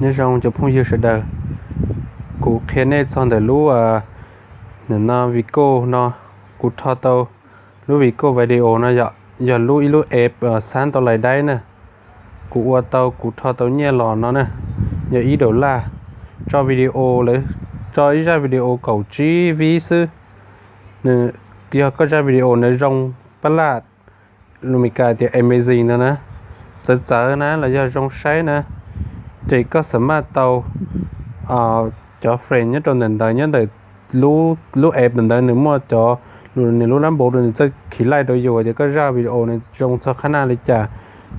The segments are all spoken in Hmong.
Nyob zoo cov phooj ywg sawv daws, kuv qhia nej txog ntawm lub, no, video no. Kuv rho tau lub video, video no yog, yog lub ib lub app xab tau lais daib na. Kuv ua tau, kuv rho tau nyiaj los no na, yog ib daus laj. Tso video lawv, tso ib zaj video kaum tsib vib xwb. Nws, yog koj zaj video nws zoo pab laj, lus Meskas tias amazing no na, txawv txawv na los yog zoo saib na, ces koj xav maj tau cov friend nyob rau ntawm ntawd, nyob ntawm lub app ntawd nws muaj cov, nws lub lab npau rau nws txawj khiv laij rau yus tias koj zaj video nws zoo txog qhab naj li cas,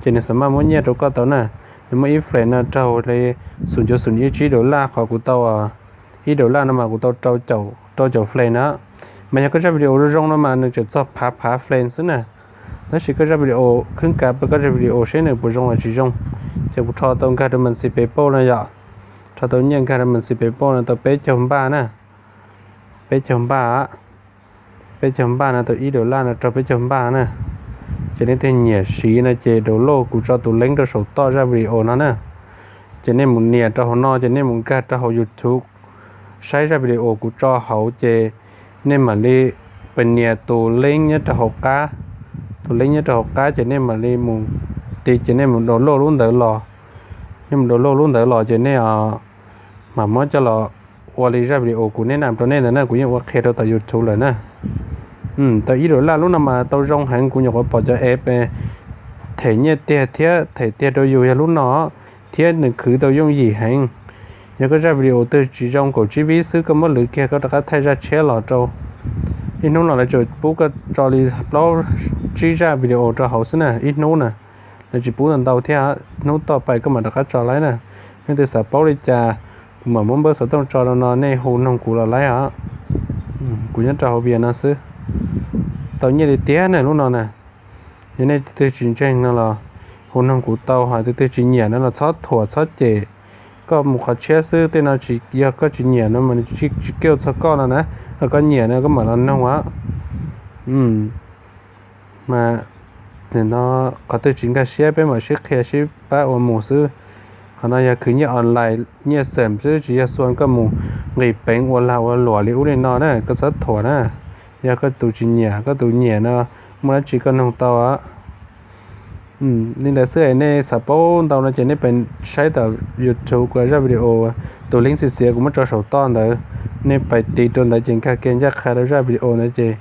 ces nws xav maj muab nyiaj rau koj tau na. Nws muaj ib friend no raug li xum cuv xum ib tsib daus laj, qhov kuv tau ib daus laj no mas kuv tau rau caum friend na. Mas yog koj zaj video zoo zoo no mas nws tseem txog phav phav friend xwb na. Tab sis koj zaj video, khwb kav pab koj zaj video seb nws puas zoo los tsis zoo. Ces kuv rho tau nkag rau mas xis pes pauj no yom, rho tau nyiaj nkag rau mas xis pes pauj no tau peb caug npaj na, peb caug npaj, peb caug npaj no tau ib daus laj no raug peb caug npaj na. Ces nej tej nyiam siv no ces download, kuv tso tus link rau saum toj zaj video no na. Ces nej mus nias rau hauv no ces nej mus nkag rau hauv YouTube saib zaj video kuv tso hauv ces nej mam li pais nias tus link nyob rau hauv qab, tus link nyob rau hauv qab ces nej mam li mus, ces nej mus download lub ntawd los, nej mus download lub ntawd los ces nej mam muab coj los ua li zaj video kuv neb nam rau nej ntawd na, kuv yeej ua qhia rau tom YouTube lawm na. Tau ib daus laj lub no mas tau zoo heev, kuv nyuam qhuav pom cov app them nyiaj tiag thiab them tiag rau yus yog lub no, thiab nws khwv tau yooj yim heev. Yog koj zaj video twg tsis zoo kaum tsib vib xwb koj muab lwv kiag koj rov qab thaij zaj tshiab los rau. Ib hnub no lawv tsuas pub koj tso li plaub tsib zaj video rau hauv xwb na, ib hnub na, lawv tsis pub ntau thiab, hnub toj pais koj mam rov qab tso laib na. Nej twg xav paub li cas, kuv mam muab npawb xov tooj tso rau no nej hu noog kuv los laib os. Kuv nyob rau hauv Vias no xwb. Tau nyiaj tiag tiag na lub no na. Yog nej twg tsis ntseeg no los hu noog kuv tau, hos twg twg tsis nyiam no los txhob thuam txhob cem. Koj mus qhov tshiab xwb, tej no tsis yog koj tsis nyiam no mas tsis kiaj txog koj no na. Koj nyiam no koj mam los noog os. Mas no qhov twg tsis nkag siab peb mam sib qhia sib pab ua mus xwb. Qhov no yog khwv nyiaj online, nyiaj xeem xwb, tsis yog xua koj mus nqis peev ua lag ua luam li ub li no na, koj txhob thuam na. Yog koj tus tsis nyiam, koj tus nyiam no muaj dab tsi koj noog tau. Li ntawd xwb, nej xav paub ntau no ces nej pais saib tom YouTube kuv zaj video, tus link xiav xiav kuv muab tso saum toj ntawd, nej pais tiv rau ntawd ces nkag kiag ncaj qha rau zaj video ntawd ces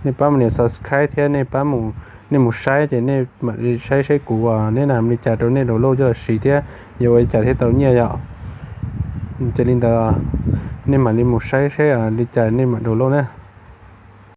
nej pab mus nias subscribe thiab nej pab mus, nej mus saib ces nej mam li saib saib kuv neb nam li cas rau nej download coj los siv thiab yuav ua li cas thiaj tau nyiaj yom. Ces li ntawd nej mam li mus saib saib li cas nej mam download na.